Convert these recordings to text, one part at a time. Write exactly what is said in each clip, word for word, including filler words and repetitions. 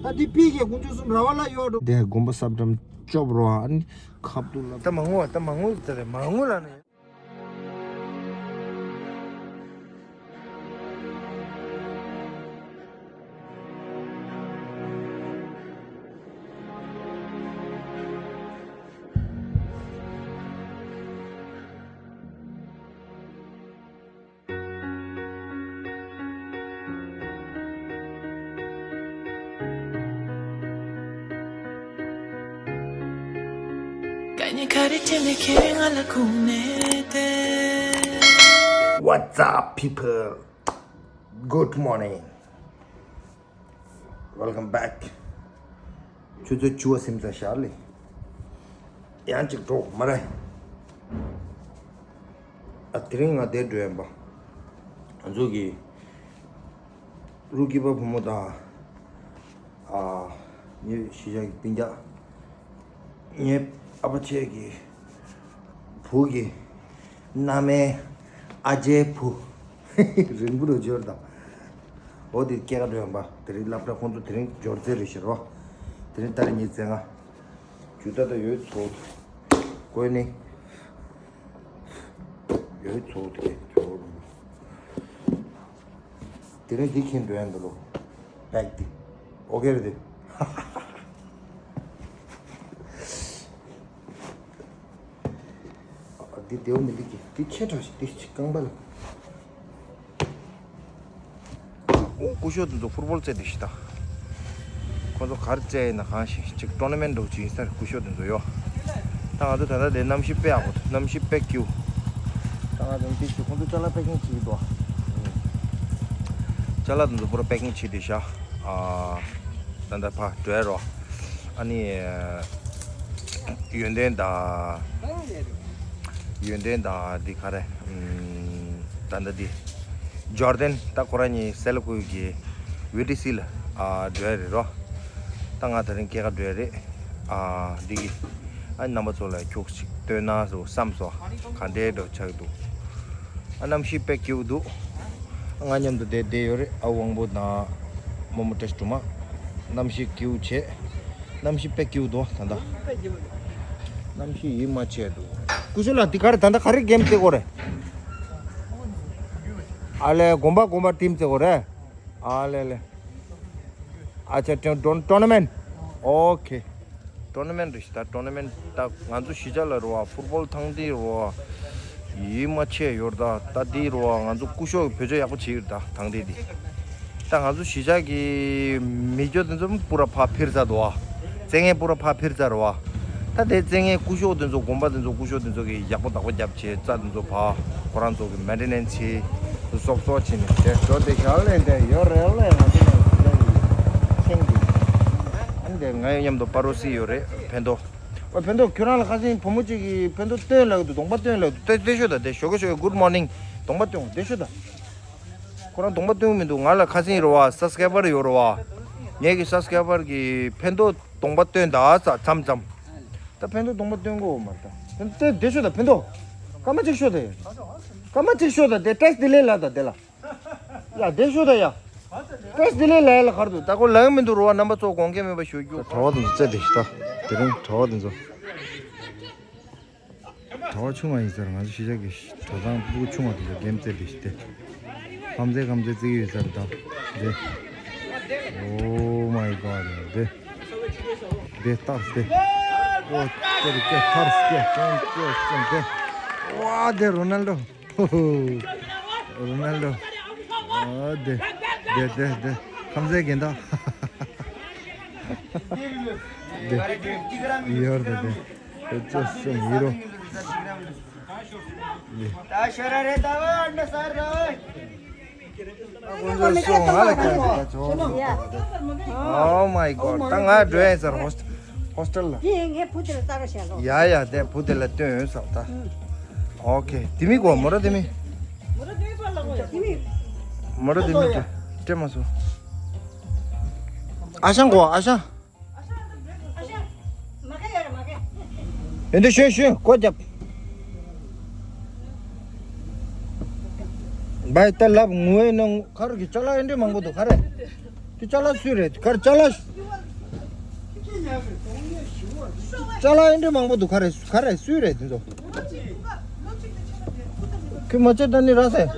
ད་འདི་པི་གེ་དཀོན་མཆོག་གསུམ་ར་བ་ལ་ཡོད་འགྲོ། དེ་དགོན་པ་སབ་འགྲམ་སྐྱོབ་རོགས། ཨ་ནི་ཁབ་ཏུ་ལ། ད་མ་ངུ་བ། ད་མ་ངུ་ད་རེ་མ་ངུ་ལ་ནི། What's up, people? Good morning. Welcome back. ཆུ་ཚོད་བཅུ་པ་ཟིན་ཚར་ཤག་ལེ། ཡང་གཅིག་འགྲོ་མ་རེད། ཨ། དེ་རིང་ང་འདིར་འགྲོ་ཡིན་པ། ང་ཚོ་གི་རུ་སྐྱེས་པ་བུ་མོ་དང་། ཨ། ངའི་གཞིས་ཆགས་ཀྱི་སྤུན་ཀྱག་ངའི་ཨ་ཕ་ཆེ་གི་བུ་གི་མནའ་མའི་ཨ་ཅེའི་བུ། རིང་པོ་རུ་འབྱོར་དང་། འོ་དེ་སྐྱེལ་ག་འགྲོ་ཡོང་པ། དེ་རིང་སློབ་གྲྭ་ཁོང་ཚོ་དེ་རིང་འབྱོར་རྩིས་རེད་ཤག་རོ། དེ་རིང་ཏ་རིག་ཉི་ཤུ་རྩ་ལྔ། ཇུ་ཏ་ཏ་ཡོད་ཚོ། ཀོས་ནི། ཡོད་ཚོ་དེ་ཚོ། དེ་རིང་འདི་ཁྱེར་འགྲོ་ཡ་འདུག་ལོ། བེག་འདི། ཨོ་ཁེ་རེད་དེ། འདི་བདེ་བོ་མི་འདུག་གི། འདི་ཆེ་དྲགས་ཤིག། འདི་ཅིག་རྐང་པ་ལ། སྐུ་ཞབས་དེ་ཚོ་ཕུཊ་བོལ་རྩེ་འདི་ཤི་ད། ཁོ་ཚོ་ག་རེ་རྩེ་ཡིན་ན་གང་ཤེས། ཅིག་ཊོར་ན་མེན་ཊི་འདྲ་བོ་ཅིག་ཡིན་ས་རེད། སྐུ་ཞབས་དེ་ཚོ་ཡོ། ད་ང་ཚོ་ད་ལྟ་དེ་གནམ་གཤིས་དཔེ་ཡག་པོ་འདུག་གནམ་གཤིས་དཔེ་སྐྱིད་པོ། ད་ང་ཚོ་འདི་ཤི། ཁོ་ཚོ་ཅ་ལག་པེ་ཀིང་བྱེད་ཀྱི་འདུག་ཅ་ལག་དེ་ཚོ་པུ་ར་པེ་ཀིང་བྱེད་བསྡད་ཤག་ཨ། ད་ལྟ་ཕར་འགྲོ་ཡ་རོ། ཨ་ནི། ཡོན་ཏན་དང་། ཡོན་ཏན་དང་འདི་ག་རེ། ཨམ། ད་ལྟ་འདི། ཇོར་ཌན། ད་ཁོ་རང་གཉིས་སེ་ལ་ཀུའི་གི་ཝི་ཊི་སི་ལ། ཨ། འགྲོ་ཡ་རེད་རོ། ད་ང་དེ་རིང་སྐྱེལ་ག་འགྲོ་ཡ་རེད། ཨ། འདི་གི། ཨ། རྣམ་པ་ཚོ་ལ་ཁྱུག་ཅིག་སྟོན་ན་ཟེར་བསམ་སོང་། ག་འདྲའི་འདྲ་ཆགས་འདུག་ཨ། གནམ་གཤིས་དཔེ་སྐྱིད་པོ་འདུག་ང་མཉམ་དུ་བསྡད་བསྡད་ཡོད་རེད། ཨ། དབང་པོ་དང་། རྨོ་མོ་བཀྲ་ཤིས་སྒྲོལ་མ། གནམ་གཤིས་སྐྱིད་པོ་བྱས། གནམ་གཤིས་དཔེ་སྐྱིད་པོ་འདུག་ད་ལྟ། གནམ་གཤིས་ཡིད་མ་ཆེས་འདུག་སྐུ་ཞབས་ལགས། འདི་ག་རེ་ད་ལྟ་ག་རེ་གེམ་རྩེ་གོ་རེད། ཨ་ལེ། དགོན་པ་དགོན་པ་ཊིམ་རྩེ་གོ་རེད། ཨ་ལེ་ལེ། ཨ་ཅེ། ཊོར་ཊོར་ན་མེན་ཊི། ཨོ་ཁེ། ཊོར་ན་མེན་ཊི་རེད་ཤག་ད། ཊོར་ན་མེན་ཊི་ད་ང་ཚོ་གཞིས་ཆགས་ལ་རོ་བ། ཕུཊ་བོལ་ཐང་འདི་རོ་བ། ཡིད་མ་ཆེས་ཡོད་རེད་ད། ད་འདི་རོ་བ། ང་ཚོ་སྐུ་ཞབས་བེད་སྤྱོད་ཡག་པོ་བྱེད་ཀྱི་རེད་ད། ཐང་འདི་འདི། ད་ང་ཚོ་གཞིས་ཆགས་ཀྱི་མི་སྐྱོ་དེ་ཚོ་པུ་ར་ཕར་འཕུར་ཚར་འདུག་བ། རྩེད་མཁན་པུ་ར་ཕར་འཕུར་ཚར་རེད་བ། ད་དེ་རྩེད་མཁན་སྐུ་ཞབས་དེ་ཚོ། དགོན་པ་དེ་ཚོ་སྐུ་ཞབས་དེ་ཚོ་གིས་ཡག་པོ་བདག་པོ་རྒྱབ་བྱས། རྩྭ་དེ་ཚོ་ཕར་ཁོ་རང་ཚོ་གིས་མེན་ཊེ་ནན་སི་བྱས། སོག་སོག་བྱས་ནས་དེ་འགྲོ་བསྡད་ཤག་ལེ། འདི་ཡོད་རེད་ལེ། ང་ཚོ་ནས་ཁྱེད་ཀྱིས། ཨ་ནི་དེ་ང་མཉམ་དུ་པ་རོ་སི་ཡོད་རེད། ཕན་ཐོགས། ཨོ། ཕན་ཐོགས། ཁྱོད་རང་ལ་ཁ་སང་བུ་མོ་གཅིག་གིས་ཕན་ཐོགས་སྟོན་ལབ་ཀྱི་འདུག་གདོང་པ་སྟོན་ལབ་ཀྱི་འདུག་དེ་དེ་ཤོད་ད། དེ་ཞོགས་ཀས་ཞོགས་ཀས་གུཌ་མོར་ནིང་གདོང་པ་སྟོན། དེ་ཤོད་ད། ཁོ་རང་གདོང་པ་སྟོན་གྱི་མི་འདུག་ང་ལ་ཁ་སང་རེད་བ། སབ་སི་ཀ་རའི་བར་ཡོད་རེད་བ། ངེད་ཀྱི་སབ་སི་ཀ་རའི་བར་གྱིས་ཕན་ཐོགས་གདོང་པ་སྟོན་ད་ཟེར། མཚམས་མཚམས། ད་ཕན་ཐོགས་གདོང་པ་སྟོན་གོ་མ་རེད་ད། དེ་དེ་ཤོད་ད། ཕན་ཐོགས། སྐར་མ་གཅིག་ཤོད་ད། སྐར་མ་གཅིག་ཤོད་ད། དེ་ཊེག་སི་ཌི་ལེཊ་ལབ་ད་དེ་ལ། ཡ། དེ་ཤོད་ད་ཡ། ཊེག་སི་ཌི་ལེཊ་ལབ་ཡ་ལ་ག་རེ་འདུག་ད་ཁོ་ལབ་ཀྱི་མི་འདུག་རོ་བ། རྣམ་པ་ཚོ་དགོངས་འགལ་མེད་པ་ཞུ་རྒྱུ། གྲྭ་བ་དེ་ཚོ་རྩེ་བསྡད་ཤག་ད། དེ་རིང་གྲྭ་བ་དེ་ཚོ། གྲྭ་བ་ཆུང་བ་ཡིན་ས་རེད། ང་ཚོ་གཞིས་ཆགས་ཀྱི་གྲྭ་ཚང་སྤུ་གུ་ཆུང་བ་དེ་ཚོ་གེམ་རྩེ་བསྡད་ཤག་དེ། ཁམས་ཚན་ཁམས་ཚན་རྩེ་གི་ཡོད་ས་རེད་ད། དེ། Oh my God. དེ། དེ་ཐར་སི་དེ། ཨོ། དེ་རེད། དེ་ཐར་སི་དེ། ཅོང་ཅོ་ཅོང་དེ། ཝ། དེ་རོ་ནལ་ཌོ། ཧོ་ཧོ། རོ་ནལ་ཌོ། ཨ། དེ། དེ་དེ་དེ། ཁམས་ཚན་རྒན་བདག་དེ། ཡོད་རེད་དེ། དེ་ཅོ་སོང་ཡིན་རོ། དེ། ད་ཤོར་རེད་ད་བ། ཨ་འདྲ་ས་རེད། ཁོང་ཚོ་སོང་ང་ལ་ཁྱེར་ད་ཆོག Oh my God. ད་ང་འགྲོ་ཡིན་ས་རེད། ཧོ་སི་ཊེལ་ལ། དེ་ངའི་བུ་དེ་ལ་ལྟ་རོགས་བྱས་ལོ། ཡ་ཡ། དེ་བུ་དེ་ལ་སྟོན་ཡོད་ས་རེད་ད། ཨོ་ཁེ། དེ་མི་གོ་མོ་ར་དེ་མི། མོ་ར་དེ་མི་པ་ལ་གོ་ཡ། དེ་མི། མོ་ར་དེ་མི་སྤྲད་སྤྲད་མ་སོང་། ཨ་ཞང་གོ། ཨ་ཞང་། ཡོན་ཏན་ཞོན་ཞོན་སྒོ་རྒྱབ། བའི་ད་ལབ་ངུ་བའི་ནང་ཁར་གྱི་ཅ་ལག་ཨེ་འདྲས་མང་པོ་འདུག་ག་རེ། དེ་ཅ་ལག་སུའི་རེད། ག་རེ་ཅ་ལག་ཅ་ལག་ཨེ་འདྲ་མང་པོ་འདུག་ག་རེ་ག་རེ་སུས་རེད་དེ་ཚོ། ཁྱོད་མ་བྱེད་ད་ནི་ར་ཟེར།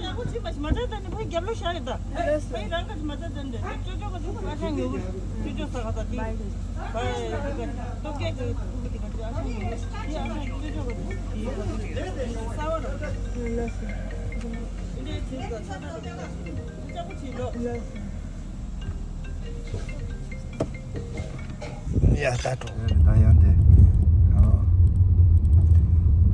ཡ་ད་འགྲོ། ད་ཡང་དེ།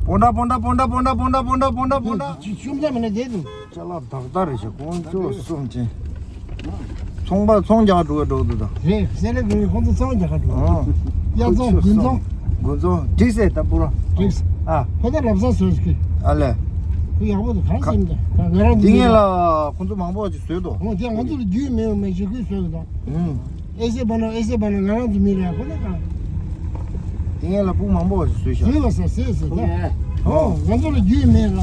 པོན་ཏྲ་པོན་ཏྲ་པོན་ཏྲ་པོན་ཏྲ། ཅི་ཅུང་ཙམ་མིན་ན་བསྡད་འདུག་ཅ་ལག་དག་དག་རེད་ཤག་ཁོང་ཚོ་གསུམ་ཅན། ཚོང་པ་ཚོང་རྒྱག་འགྲོ་གི་འགྲོ་འདུག་ད། རེད། སེ་ར་དགོན་ཁོང་ཚོ་ཚོང་རྒྱག་ག་འགྲོ། ཨ། གཡའ་ཚོང་དགུན་ཚོང་། དགུན་ཚོང་འགྲིག་སེ་ད་པུ་ར། འགྲིག་སེ། ཨ། ཁོ་ད་ལབ་ས་བཟོས་ཀྱི། ཨ་ལས། ཁོ་ཡག་པོ་འདུག་གང་སེམས་ད་ང་རང་དེ་ངས་ལ་ཁོང་ཚོ་མང་པོ་ཅིག་བཟོས་འདུག་ཨོ་དེ་ང་ཚོ་ལ་རྒྱུས་མེད་མེད་ཞིག་ཁོས་བཟོས་འདུག་ཨུམ། ཨེ་སེ་བ་ན་ཨེ་སེ་བ་ན་ང་རང་ཚོ་མི་རེད་ཁོ་ན་གང་། དེ་ངས་ལ་ཕུག་མང་པོ་བཟོས་ཤག་བཟོས་པ་ས་བཟོས་བཟོས་ད། ཨོ་ང་ཚོ་ལ་རྒྱུས་མེད་ལ།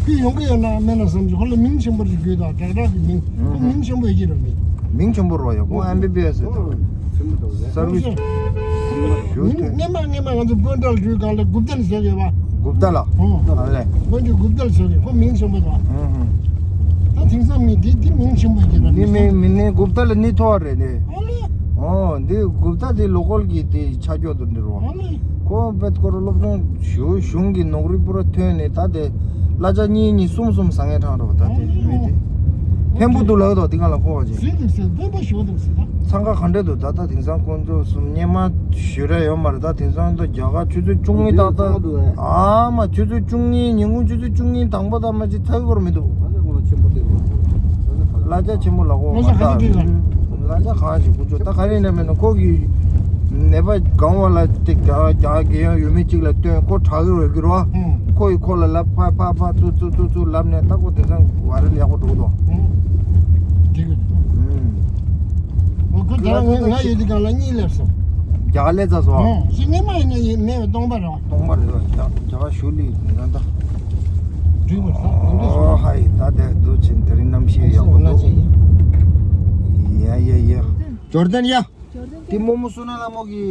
ཁོས་ཡོང་གི་ཡོད་ན་མེད་ན་བསམ་གྱི་ཁོ་ལ་མིང་ཆེན་པོ་རེ་རྒྱུས་དང་དྲག་དྲག་གི་མིང་ཁོ་མིང་ཆེན་པོ་ཡོད་ཀྱི་རེད་མིང་། མིང་ཆེན་པོ་རོ་ཡ་ཁོ་ཨེམ་བི་བི་ཨེས་ད། སར་བིས། ཞུ་ཐོན། སྔན་མ་སྔན་མ་ང་ཚོ་པོན་ཏྲ་ལ་འགྲུལ་སྒང་ལ་གུབ་ཏ་ལ་བཟོས་ཡོད་པ། གུབ་ཏ་ལ། ཨོ། ཨ་ལས། པོན་ཏྲ་གུབ་ཏ་ལ་བཟོས་ཡོད་ཁོ་མིང་ཆེན་པོ་དང་། ད་དེང་སང་མི་འདི་འདི་མིང་ཆེན་པོ་ཡིན་ན་ནི་མིང་མི་ནི་གུབ་ཏ་ལ་ནི་ཐོ་བ་རེད་ནི། ཨོ་འདི་གུབ་ཏ་འདི་ལོ་ཀོལ་གི་འདི་ཆ་འཇོག་ཏུ་འདི་རོ། ཁོ་བེད་ཁོ་ར་སློབ་སྦྱོང་ཞུ་གཞུང་གི་ནོག་རི་པུ་ར་ཐོན་ནས་ད་དེ་གླ་ཆ་གཉིས་གཉིས་གསུམ་གསུམ་ཟ་ངེ་དྲང་རོ་ད་དེ་མི་དེ། ཕན་པོ་འདུག་ལགས་དོ་དེ་ག་ལ་གོ་བ་ཅིག་ཟིན་འདུག་ཟེར་ཕན་པོ་ཞུ་འདུག་ཟེར་ད། འཚང་ཁ་ག་འདྲ་འདུག་ད་ལྟ་དེང་སང་ཁོང་ཚོ་གསུམ་སྙན་མ་ཞུ་ར་ཡོད་མ་རེད་ད་དེང་སང་ད་རྒྱ་གར་ཆུ་ཚོད་བཅུ་གཉིས་ཏག་ཏག་ཨ་མ་ཆུ་ཚོད་བཅུ་གཉིས་ཉིན་གུང་ཆུ་ཚོད་བཅུ་གཉིས་དང་པོ་ད་མ་ཅིག་ཐག་གོར་མི་འདུག་གླ་ཆ་ཆེན་པོ་ལ་གོ་བ་ད་གླ་ཆ་གང་ཞིག་ཀུ་ཅོ་ད་ག་རེ་ཡིན་ན་མེད་ན་ཁོ་གི་ནད་པ་སྒང་བ་ལ་དེ་རྒྱ་རྒྱ་རྒྱལ་ཡོང་ཡོད་མེད་ཅིག་ལ་སྟོན་ཁོ་དྲག་གི་རོལ་གི་རོ། ཁོ་ཡི་ཁོ་ལ་ལབ་ཕ་ཕ་ཕ་ཙུ་ཙུ་ཙུ་ཙུ་ལབ་ནས་ད་ཁོ་དེང་སང་བ་རེ་ལ་ཡག་པོ་འགྲོ་གི་འདུག་དེ་གི་འོ་ཁོ་དེ་རང་ང་ང་ཡོད་དུས་གང་ལ་གཉིད་སླེབས་སོང་། རྒྱ་གར་སླེབས་ཚར་སོང་། ཨོ་ཞིག་སྔན་མ་ཡིན་ན་ཡིན་མེད་པའི་སྟོང་པ་རེད་བ། སྟོང་པ་རེད་བ། རྒྱ་རྒྱ་གར་ཞུ་ལི་ཡིན་ན་ད། འགྲིག་པ་ས་དེ་འདྲ་ཞིག་ཨོ་ཧ་ཡི་ད་དེ་འདུག་ཅིང་དེ་རིང་གནམ་གཤིས་ཡག་པོ་འདུག་ཡ་ཡ་ཡ། ཇོར་དན་ཡ། དེ་རྨོ་མོ་བསོད་ནམས་ལྷ་མོ་གི་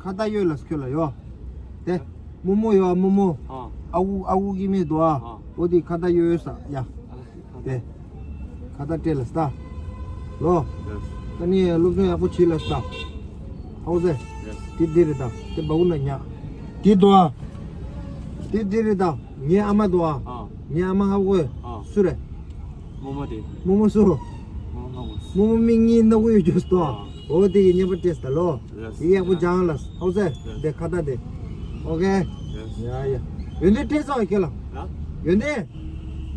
ཁ་བརྡ་ཡོད་ལ་ཁྱོད་ལ་ཡོད། དེ་རྨོ་མོ་ཡོད་རྨོ་མོ། ཨ་ཨ་ཁུ་ཨ་ཁུ་གི་མེད་དོ་ཨ། ཨ་ཨོ་དེ་ཁ་བརྡ་ཡོད་ཡོད་ས་ཡ། དེ་ཁ་བརྡ་སྤྲད་ལ་ས་ད། ལོ། ད་ནི་སློབ་སྦྱོང་ཡག་པོ་བྱེད་ལ་ས་ད། ཧའོ་ཟེ། དེ་དེ་རེད་ད་དེ་བ་ཀུ་ན་ཉག་དེ་དོ་ཨ། དེ་དེ་རེད་ད། ངའི་ཨ་མ་དོ་ཨ། ཨ། ངའི་ཨ་མ་ཧ་གོ་ཨ། སུ་རེད། རྨོ་མོ་དེ། རྨོ་མོ་སུ། རྨོ་མོ་ཧ་གོ། རྨོ་མོ་མིག་གཉིས་སྣ་ཁུག་ཡོད་རྒྱུ་སུ་དོ་ཨ། ཨ། འོ་དེ་གི་བརྙན་པར་སྤྲད་ས་ད་ལོ། ཡ། དེ་ཡག་པོ་སྦྱང་ལ་ཧའོ་ཟེ། ཡ། དེ་ཁ་བརྡ་དེ། ཨོ་ཁེ། ཡ། ཡ་ཡ། ཡོན་ཏན་སྤྲད་སོང་ཁྱོད་ལ། ཡ། ཡོན་ཏན།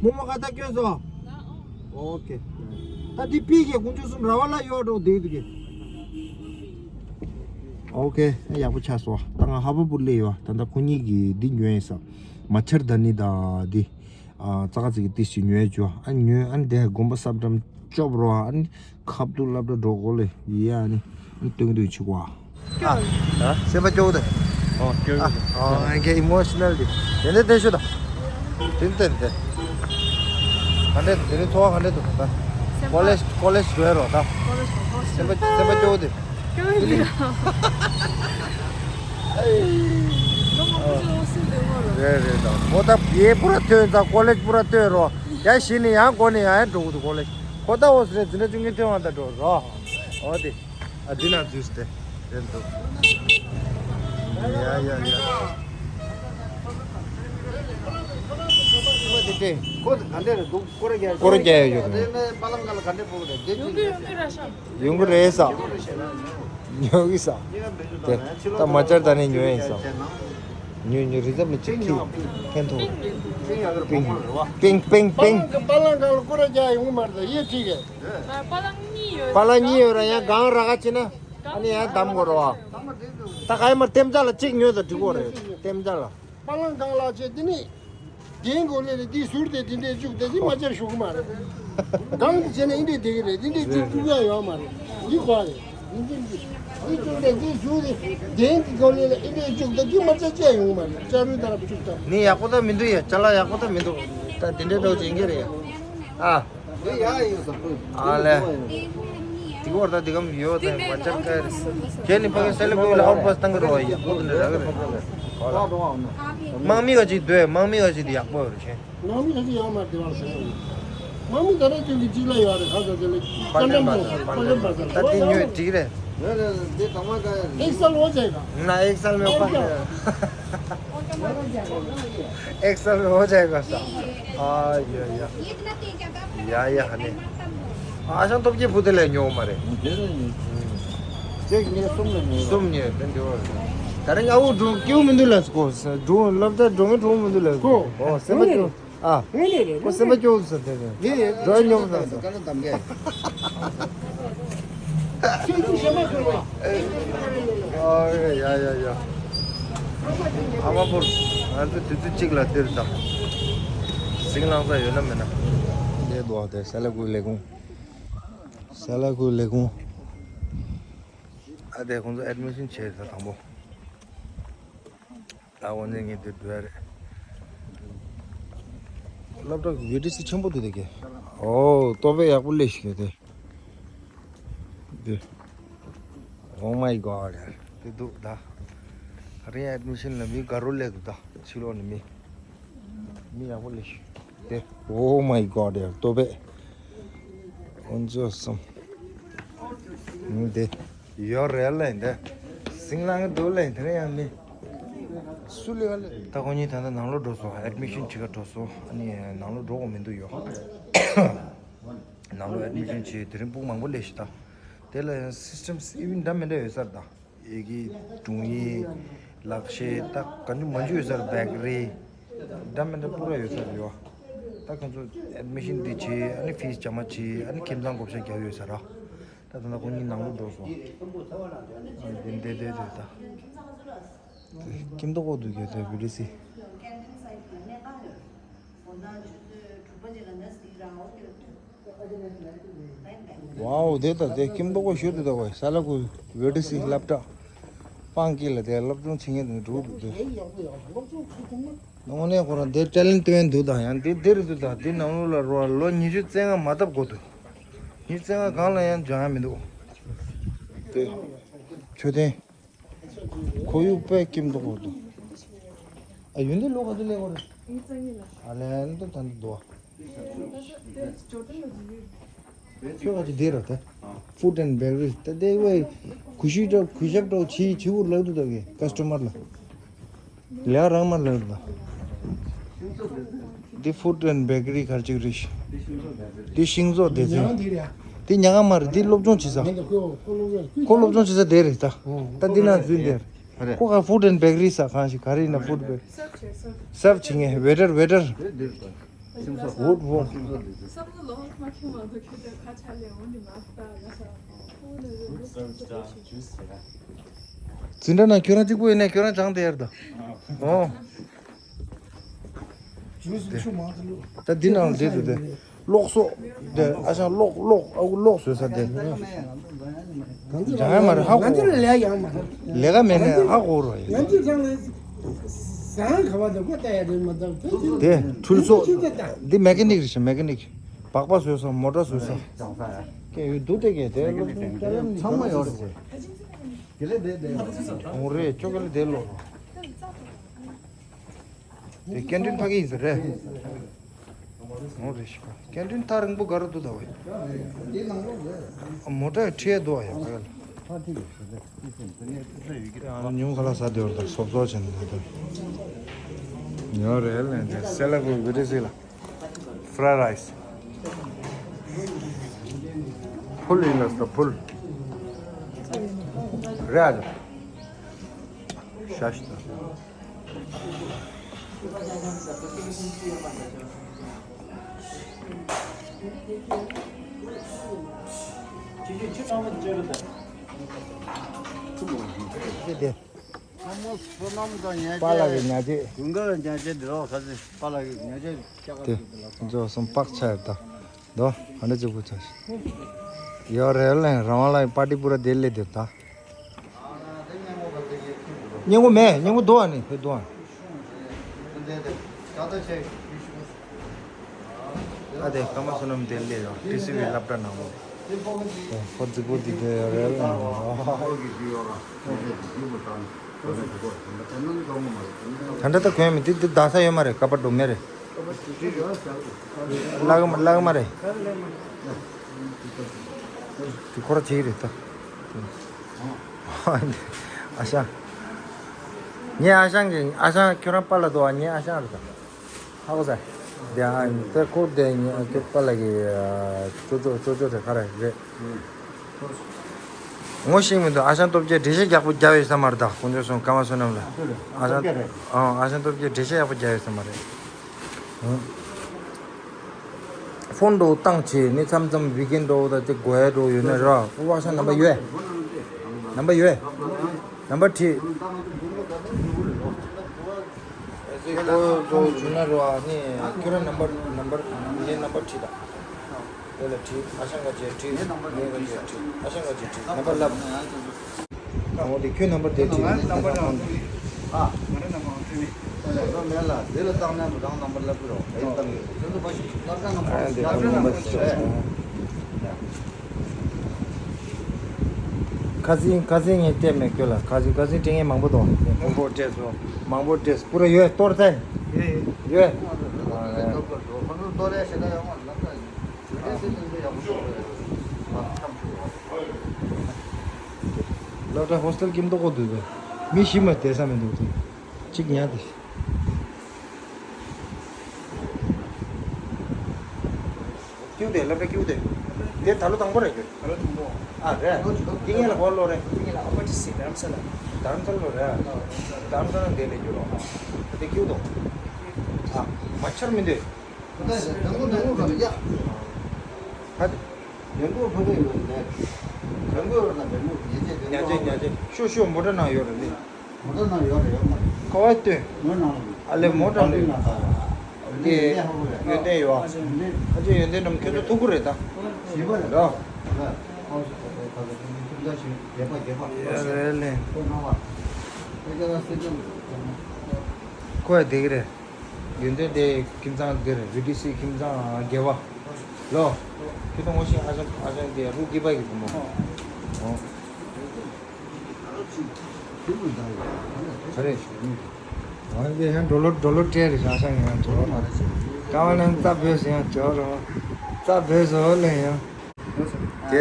རྨོ་མོ་ཁ་བརྡ་སྐྱོན་སོང་། ཨོ་ཁེ། ད་དེ་པི་ཁེ་དཀོན་མཆོག་གསུམ་ར་བ་ལ་ཡོད་འགྲོ་བསྡད་འདུག་གི། ཨོ་ཁེ། ཡག་པོ་ཆགས་སོང་། ད་ང་ཧ་བ་པུར་སླེབས་ཡོད། ད་ལྟ་ཁོ་གཉིས་ཀྱིས་འདི་ཉོས་ཡིན་ས། མ་ཆར་ད་ནི་ད་འདི། ཨ་ཙག་ཙིག་གི་ཏི་ཞིག་ཉོས་བྱོས། ཨ་ཉོས་ཨ་འདི་དགོན་པ་སབ་འགྲམ་སྐྱོབ་རོགས། ཨ་ནི་ཁབ་ཏུ་སློབ་གྲྭ་འགྲོ་གོ་ལེ་ཡི་ཨ་ནི་ཨ་ནི་སྟོན་གི་འདུག་ཆུ་གོ། ཨ། ཨ། སེམས་པ་སྐྱོ་གི་འདུག་ཨོ་སྐྱོ་གི་འདུག་ཨ་ཨ་ངས་ཨི་མོ་ཤི་ནལ་འདི། དེ་འདྲ་བསྡད་ཤོག་ད། དེ་འདྲ་བསྡད་དེ། ག་འདྲ་དེ་རིང་ཐོག་ག་འདྲ་འདུག་ད། ཀོ་ལེཇ་ཀོ་ལེཇ་འགྲོ་ཡ་རོགས་ད། སེམས་པ་སེམས་པ་སྐྱོ་གི་འདུག་སྐྱོ་གི་འདུག་རེད་རེད་ད། མོ་ད་བི་ཨེ་པུ་ར་ཐོན་ད་ཀོ་ལེཇ་པུ་ར་ཐོན་རོགས། ཡ་གཞི་ནས་ཡང་སྒོ་ནས་ཡང་ཡང་འགྲོ་གི་འདུག་ཀོ་ལེཇ། ཁོ་ད་འོ་སི་རེད་འཛིན་གྲྭ་བཅུ་གཉིས་ཐོན་བ་ད་འགྲོ་རོགས། འོ་དེ། ཨ་འདི་ན་འཛུལ་ཏེ། རེད་འདུག་ཡ་ཡ་ཡ། ཁོ་དེ་སྟེ། ཁོ་ག་འདྲ་རེད་འདུག་སྐོར་རྒྱག་སྐོར་རྒྱག་ཡོད་ཡོད། དེ་ནས་པ་ལང་ག་ལ་ག་འདྲ་ཕོག་རེད་དེ་ཡོང་གི་ཡོང་གི་ར་ཤག་ཡོང་གི་རེད་ས། ཉོ་གི་ས། དེ་ད་མ་བཅར་ད་ནས་ཉོ་ཡིན་ས། ཉོ་ཉོ་རི་ཙམ་ལ་ཅིག་ཁྱི་ཕན་ཐོགས། པིང་པིང་པིང་པིང་པིང་། པ་ལང་ག་པ་ལང་ག་ལ་སྐོར་རྒྱག་ཡོང་གི་མ་རེད་ད་ཡེ་ཁྲིད་གི། པ་ལང་གཉིས་ཡོད། པ་ལང་གཉིས་ཡོད་ར་ཡང་གང་རག་ག་ཅི་ན། ཨ་ནི་ཡང་གདམ་དགོས་རེད་བ། ད་ག་ཡ་མར་ལྟེམ་རྩ་ལ་གཅིག་ཉོས་དང་འགྲིག་གོ་རེད་ལྟེམ་རྩ་ལ། པ་ལང་གང་ལགས་བྱས་འདི་ནི། རྒན་གོ་ལེ་ལ་འདི་ཟུར་དེ་འདི་འདྲས་བཅུག་དེ་འདི་མ་བཅར་ཞུ་གི་མ་རེད། གང་དེ་བྱས་ན་འདི་འདྲས་བསྡད་ཀྱི་རེད་འདི་འདྲས་བཅུག་བཅུག་ཡ་ཡོད་མ་རེད། འདི་གོ་རེད། འདི་འདི་འདི་འདི་བཅུག་དེ་འདི་ཟུར་དེ་རྒན་གི་གོ་ལེ་ལ་འདི་འདྲས་བཅུག་དེ་འདི་མ་བཅར་བཅར་ཡོང་གི་མ་རེད་བཅར་རུ་དར་བཅུག་དང་། ནི་ཡག་པོ་ད་མི་འདུག་ཡ་ཅ་ལག་ཡག་པོ་ད་མི་འདུག་ད་འདི་འདྲས་འདྲ་བོ་ཅིག་ཡིན་གྱི་རེད་ཡ། ཨ། ཨ་ལས། ཡོད་ད་འདི་གམ་ཡོད་ད་མ་ཅབ་ཀ་རེད། ཁྱེད་ནི་ཕ་གི་སེ་ལེ་ཀུ་ལ་ཨའུ་པ་སི་བཏང་གི་རོ་ཡ་ཁོ་ད་འདྲ་ར་གི་རེད། དམག་མི་ག་ཅིག་སྡོད་དམག་མི་ག་ཅིག་འདི་ཡག་པོ་རེད་ཤེ། དམག་མི་ག་ཅིག་ཡོད་མ་རེད་དེ་བར་ཟེར། དམག་མི་ད་རེས་ཀྱི་གཅིག་ལ་ཡོད་རེད་ཁ་ས་དེ་ལ་པ་ལེན་པ་ས་པ་ལེན་པ་ས་ད་འདི་ཉོས་འགྲིག་རེད། एक साल हो जाएगा। ना एक साल में और क्या होगा? एक साल में हो जाएगा सा। हाँ या या। या या हने। आशां तो ये बुदले न्यो मारे। चेक ने सुम ने सुम ने तंदे वो। तारे आउ ड्रो क्यों मंदुला को ड्रो लबदा ड्रो में ड्रो मंदुला को। ओ से बच्चों। ཨ། ངས་ལས་རེད། ཁོ་སེམས་པ་སྐྱོ་ས་དེ་རེད། ངས་ལས་འགྲོ་མྱོང་ས་ས། ཁྱོད་ཀྱིས་ཞེ་མ་ཁུར་བ། ཨ་ཡ་ཡ་ཡ། ཨ་མ་པོར་ང་ཚོ་དུས་ཚོད་གཅིག་ལ་འདིར་དང་། ཟིང་ལང་ས་ཡོད་ན་མེད་ན། འདས་འདུག་ཨ་དེ་ས་ལ་ཁུ་ལས་ཁུངས། ས་ལ་ཁུ་ལས་ཁུངས། ཨ་དེ་ཁོང་ཚོ་ཨེ་ཌི་མི་ཤན་བྱས་ས་དང་པོ། ད་འོ་ནས་ངས་འདིར་འགྲོ་ཡ་རེད། སློབ་གྲྭ་བི་ཏི་སི་ཆེན་པོ་འདུག་དེ་གས། ཨོ་ལྟོ་ཕད་ཡག་པོ་སླེབས་ཤིག་དེ། འདི། Oh my god ཡ། དེ་འདུག་ད། ད་རིང་ཨེ་ཌི་མི་ཤན་ལ་མི་དགའ་རོ་སླེབས་འདུག་ད་ཕྱི་ལོགས་ནས་མི། མི་ཡག་པོ་སླེབས་ཤིག་དེ། Oh my god ཡ་ལྟོ་ཕད། འོ་འཛོ་སོང་། འདི། ཡོད་རེད་ལེ་འདི། སིང་ལང་གི་འདུག་ལེ་དེ་རིང་ཡང་མི། སུ་ལེ་ག་ལེ། ད་ཁོ་གཉིས་ད་ལྟ་ནང་ལོགས་འགྲོ་སོང་ཨེ་ཌི་མི་ཤན་བྱེད་ག་འགྲོ་སོང་ཨ་ནི་ནང་ལོགས་འགྲོ་དགོས་མི་འདུག་ཡོད། ནང་ལོགས་ཨེ་ཌི་མི་ཤན་བྱེད་དེ་རིང་སྤུག་མང་པོ་སླེབས་ཤག་ད། དེ་ལ་ཡང་སིས་ཊམ་ཨི་ཝན་འདྲ་མི་འདྲ་ཡོད་ས་རེད་ད། ཡི་གེ། དྲུང་ཡིག་ལག་ཤེས་ད་ག་ཉུ་མ་ཉུ་ཡོད་ས་རེད་བེ་ཀ་རི། འདྲ་མི་འདྲ་པུ་ར་ཡོད་ས་རེད་ཡོད། ད་ཁོང་ཚོ་ཨེ་ཌི་མི་ཤན་འདི་བྱེད་ཨ་ནི་ཕིས་ཇ་མ་བྱེད་ཨ་ནི་ཁྱིམ་ཚང་བགོ་བཤའ་རྒྱག་ཡོད་ས་རེད། ད་ད་ལྟ་ཁོང་གཉིས་ནང་ལོགས་འགྲོ་སོང་། ཨ་འདི་འདི་འདི་འདི་ད། ཀིམ་ཏོག་ཀོ་འདུག་གས་དེ་བི་ཏི་སི། ཝའོ་དེ་ད་དེ་ཀིམ་ཏོག་ཀོ་ཞུ་དེ་ད་བའི་ས་ལ་ཁུ་བི་ཏི་སི་སློབ་གྲྭ། སྤང་སྐྱིད་ལ་དེ་སློབ་སྦྱོང་བྱེད་མཁན་དེ་འགྲོ་འདུག་དེ། དངོས་གནས་ཁོ་རང་དེ་ཊེ་ལེན་ཊི་ལྟ་མཁན་འདུག་ད་ཡང་དེ་དེ་རེད་འདུག་ད་དེ་ནང་ལོགས་ལ་རོ་ལོ་ཉི་ཤུ་རྩ་ལྔ་མ་བཏབ་དགོས་འདུག་ཉི་ཤུ་རྩ་ལྔ་སྒང་ལ་ཡང་སྦྱང་ཡ་མི་འདུག་དེ། མཆོད་རྟེན། ཁོར་ཡུག་དཔེ་ཀིམ་ཏོག་ཀོ་འདུག་ཨ་ཡོན་ཏན་ལོ་ག་ཚོད་ལས་གོ་རེད། ཨ་ལན་དུ་ད་འདི་འདུག་ཁྱོད་ག་ཚོད་འདི་ར་ད། Food and Beverage ད་དེ་བས་གུ་ཤུ་ཏོ་གུ་ཞབས་ཏོ་ཆི་ཆི་འུར་ལག་ཏུ་ད་གི་ཀ་སི་ཊོ་མར་ལ། ལས་རང་མར་ལག་ཏུ་ད། འདི་Food and Bakery གར་ཅིག་རེད། འདི་ཤིང་བཟོ་སྡེ་ཚན། འདི་ཉག་མ་རེད་འདི་སློབ་སྦྱོང་བྱེད་ས། ཁོ་སློབ་སྦྱོང་བྱེད་ས་དེ་རེད་ད། ད་འདི་ན་འཛུལ་འདིར། རེད། ཁོ་ག་Food and Bakery ས་གང་ཞིག་ག་རེ་ཡིན་ན་Food Bakery། སརབ་བྱེད་མཁན་ཝེ་ཊར་ཝེ་ཊར། Wood work། འཛིན་གྲྭ་ནང་ཁྱོད་རང་གཅིག་པུ་ཡིན་ན་ཁྱོད་རང་གཅིག་པུ་ཡིན་ན་ཁྱོད་རང་སྦྱང་དེ་ཡར་ད། ཨོ། ད་འདི་ནང་བསྡད་འདུག་སྟེ། གློག་གསོག་དེ་ཨ་ཞང་གློག་གློག་ཨ་ཁུ་གློག་བཟོས་ས་དེ། ང་ཚོ་ཡང་མ་རེད་ཧ་ང་ཚོ་གོ། ལས་ཡང་མ་རེད། ལས་ཀ་མེད་ནས་ཧ་གོ་རོ་ཡིན། ང་ཚོ་ཚང་ལ་ཟང་ཁ་བ་དང་པོ་ལྟ་ཡ་རེད་མ་གཏོགས་དེ་འཁྲུལ་སོགས། འདི་མེ་ཀ་ནིག་རེད་ཤག་མེ་ཀ་ནིག་སྦག་སྦག་བཟོས་ས་མོ་ཊ་བཟོས་ས། སྐད་ཡོད་འདུག་སྟེ་གས་དེ་ཚང་མ་ཡོད་རེད། འོང་རེད་ཅོ་ག་ལ་དེ་ལོ། དེ་སྐྱེལ་འདྲེན་ཕ་གི་ཡིན་ཟེར་རེད། འོ་རེད་ཤི་ཁ་སྐྱེལ་འདྲེན་ཐག་རིང་པོ་ག་རུ་འདུག་ད་བས། མོ་ཊ་ཁྲིད་འདུག་ཡ་ག་ལ། ཉུང་ཁ་ལ་ས་དེ་བར་དུ་སོབ་སོབ་བྱས་ནས་ད་ཉོ་རེད་ལན་དེ་སེ་ལ་གུ་བི་ཏི་སི་ལ། Fried rice. ཕུལ་ཡིན་ལ་ས་ཕུལ། རེད་ཨ། ཤ་ཤ་ད། དེ་དེ། པཱ་ལགས་ཀྱི་ཉ་ཆས། དེ། འཛོ་སོང་པག་ཆ་ཡོད་ད། དོ། ཨ་འདྲ་གཅིག་པུ་ཆ་ཤི། ཡོ་རེ་ལེན་རང་དབང་ལ་པཱ་ཏི་པུ་ར་དེ་ལས་དེ་ད། སྙན་གོ་མེད་སྙན་གོ་དོ་ཨ་ནི་ཕེ་དོ་ཨ། ཨ་དེ་ཀ་མ་སོ་ནམ་དེ་ལས་ཡོ་ཏི་སི་ཝི་སློབ་གྲྭ་ནང་ལོ། ཁོ་རྫིག་པོ་འདི་འདྲ་ཡོད་རེད་ལ། ད་ལྟ་ད་གོན་མི་འདི་འདི་ཟ་ས་ཡོད་མ་རེད། ཀ་པར་འགྲོ་མེད་རེད། ལག་མ་ལག་མ་རེད། དེ་ཁོ་ར་བྱེད་ཀྱི་རེད་ད། ཨ་ཞང་། ངའི་ཨ་ཞང་གི་ཨ་ཞང་ཁྱོད་རང་པཱ་ལགས་འདུག་ཨ། ངའི་ཨ་ཞང་རེད་ད། ཧ་གོ་ས། དེ་ཨ་དེ་ཁོ་དེ་ངའི་ཨ་ཁྱོད་པཱ་ལགས་ཀྱི་ཨ་ཅོ་ཅོ་ཅོ་ཅོ་རེད། ག་རེ་རེད། ངོ་ཤེས་མི་འདུག་ཨ་ཞང་སྟོབས་རྒྱལ་འགྲེལ་བཤད་ཡག་པོ་རྒྱབ་ཡོད་ས་མ་རེད་ད། དཀོན་མཆོག་གསུམ་ཀརྨ་བསོད་ནམས་ལ། ཨ་ཞང་། ཨ་ཨ་ཞང་སྟོབས་རྒྱལ་འགྲེལ་བཤད་ཡག་པོ་རྒྱབ་ཡོད་ས་མ་རེད། ཧུམ། ཕོན་འགྲོ་བཏང་བྱས་ནས་མཚམས་མཚམས་ཝི་ཀེན་འགྲོ་ད་དེ་དགོས་ཡ་འགྲོ་ཡོད་ན་ར། ཨོ་ཨ་ཞང་ནམ་པར་ཡོད། ནམ་པར་ཡོད། ནམ་པར་བྲིས། ཨེ་ཙི་ཁོ་འགྲོ་བྱུང་ན་ར་ནི་ཁྱོད་རང་ནམ་པར་ནམ་པར་ངའི་ནམ་པར་བྲིས་དང་། དེ་ལ་བྲིས། ཨ་ཞང་ག་བྱས་བྲིས། ངའི་ག་བྱས་བྲིས། ཨ་ཞང་ག་བྱས་བྲིས། ནམ་པར་ལབ། ཨོ་དེ་ཁྱོད་ནམ་པར་དེ་བྲིས། ང་རང་ནམ་པར་ཡང་བྲིས་མེད། ཨ། ང་རང་ནམ་པར་བྲིས་མེད། ཨ་ལས་ལ་དེ་ལ་བཏང་ན་རང་ནམ་པར་ལབ་ཀྱི་རོགས། ཨེ་བཏང་གི་རེད། ཁྱོད་ཚོ་ཕ་ཞིག་ལབ་ན་ནམ་པར་ཨ་དེ་ལབ་ན་ཁོ་ནམ་པར་ནམ་པར་བྲིས་རེད། ཁ་སང་ཁ་སང་ངས་སྤྲད་མེད་ཁྱོད་ལ། ཁ་སང་ཁ་སང་སྤྲད་མཁན་མང་པོ་འདུག་མང་པོ་སྤྲད་སོང་། མང་པོ་སྤྲད་སོང་། པུ་ར་ཡོད། གཏོར་ཚར། ཡོད་ཡོད། ཡོད། ཨ་ཡོད། སློབ་གྲྭ་ཧོ་སི་ཊེལ་གྱི་མདོག་ཁ་འདུག་པས། མི་ཞིག་མ་བསྡད་ས་མི་འདུག་དེ། གཅིག་ཉལ་དེ། ཀིའུ་དེ་སློབ་གྲྭ་ཀིའུ་དེ། དེ་ད་ལོ་དང་པོ་རེད་ཀྱི། ད་ལོ་དང་པོ། ཨ་རེད། ལོ་གཅིག་ལོ་དེ་ངས་ལ་གོ་ལོ་རེད། དེ་ངས་ལ་ཨ་ཕ་ཅི་སི་དྷ་རམ་ས་ལ། དྷ་རམ་ས་ལ་ལོ་རེད། དྷ་རམ་ས་ལ་འདི་ལས་རྒྱུ་རོ། དེ་ཀིའུ་དོ། ཨ་མ་ཆར་མི་འདུག་ད་ལྟ་ཟེར་དང་པོ་དང་པོ་ག་ལ་ཡ། ཧ། ལེན་གོ་ཕ་གི་ཡོད་རེད། ལེན་གོ་ཡོད་ན་ལེན་གོ་ཉེ་ཆེ་ཉ་ཆེ་ཉ་ཆེ། ཤོ་ཤོ་མོ་ཊ་ནང་ཡོད་རེད་ལེ། མོ་ཊ་ནང་ཡོད་རེད། ཡོད་མ་རེད། ཁ་བ་སྟོན། མོ་ནང་ལ། ཨ་ལེ་མོ་ཊ་ནང་ཡོད། ཨ་ལེ་ཡོན་ཏན་ཡོད། ཨ་ཅེ་ཡོན་ཏན་རྣམས་ཁྱོད་ཚོ་ཐུག་གི་རེད་ད། ཞིག་པ་རེད། རོ། རེད་ལེ། ཁོ་ཡ་བསྡད་གི་རེད། ཡོན་ཏན་དེ་ཁྱིམ་ཚང་འདིར་བི་ཏི་སི་ཁྱིམ་ཚང་དགེ་བ། ལོ། ཁྱོད་ཚོ་ངོ་ཤེས། ཨ་ཞང་ཨ་ཞང་དེ་རུ་དགེ་བ་གི་བུ་མོ། ཨོ། ག་རེ། ཨ་དེ་ཡང་འགྲོ་ལོ་འགྲོ་ལོ་སྤྲད་རེད། ཨ་ཞང་ཡང་འགྲོ་ལོ་མ་རེད། ཀ་བ་ནང་རྩ་བོས་སོང་ཡང་འགྲོ་རོགས། རྩ་བོས་སོང་ལེ་ཡང་། དེ།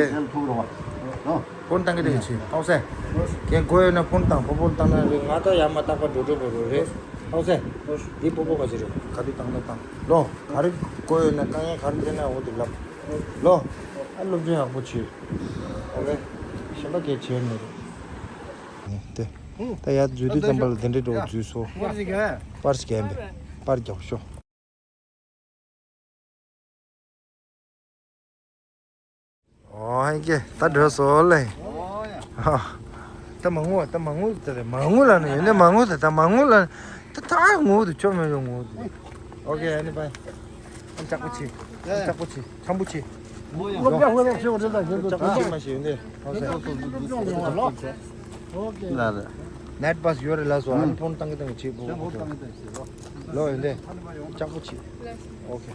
ཕོན་བཏང་གི་འདུག་ཅི། ཨོ་སེ། ཁྱེད་དགོས་ཡོད་ན་ཕོན་བཏང་། ཕོ་བོ་བཏང་ན་རེད། ང་ད་ཡར་མར་རྟག་པར་འགྲོ་འགྲོ་བོ་རེད། ཨོ་སེ། འདི་ཕོ་བོ་ག་ཅི་རེད། ག་དུས་བཏང་ན་བཏང་། ལོ། ག་རེ་དགོས་ཡོད་ན་དཀའ་ངལ་ག་རེ་འཕྲད་ན་འོ་དེ་ལབ། ལོ། ཨ་སློབ་སྦྱོང་ཡག་པོ་བྱོས། ཨོ་ཁེ། གཞན་པ་གལ་ཆེ་མེད་རེད། དེ། ད་ཡར་འཛུལ་དུས་ཙམ་པ་ལ་དེ་འདྲའི་འགྲོ་འཛུལ་སོ། པར་ཞིག་གན་པས། པར་རྒྱག་ཤོག་ཨོ་ཧེ་ཀེ་ད་འགྲོ་སོང་ལེ། ཨོ་ཡ། ཨ། ད་མ་ངུ་བ། ད་མ་ངུ་ད་རེ་མ་ངུ་ལ་ནི་ཡོད་ནི་མ་ངུ་ད། ད་མ་ངུ་ལ་ནི་ད། ད་ངུ་དུ་ཆོ་མེད་ཡོང་ངུ་དུ། ཨོ་ཁེ་ཨ་ནི་པ། ཨ་ནི་ལྕགས་པོ་ཆེ། ཨ་ནི་ལྕགས་པོ་ཆེ། ཆམ་པོ་ཆེ། ཨོ་ཡ། ལོ་ཡ་ཧོ་ལོ་ཆེ་བ་རེད་ད། ཡིན་དུ་ད་ལྕགས་པོ་ཆེ་མ་ཞིག་ཡོད་ནི། ཨོ་ཁེ། ལ་ལ། ནེཊ་བཱས་ཡོད་རེད་ལ་སོ། ཨ་ནི་ཕོན་བཏང་གི་བཏང་གི་ཆེ་པོ། ལོ་ཡོད་ནི། ལྕགས་པོ་ཆེ། ཨོ་ཁེ།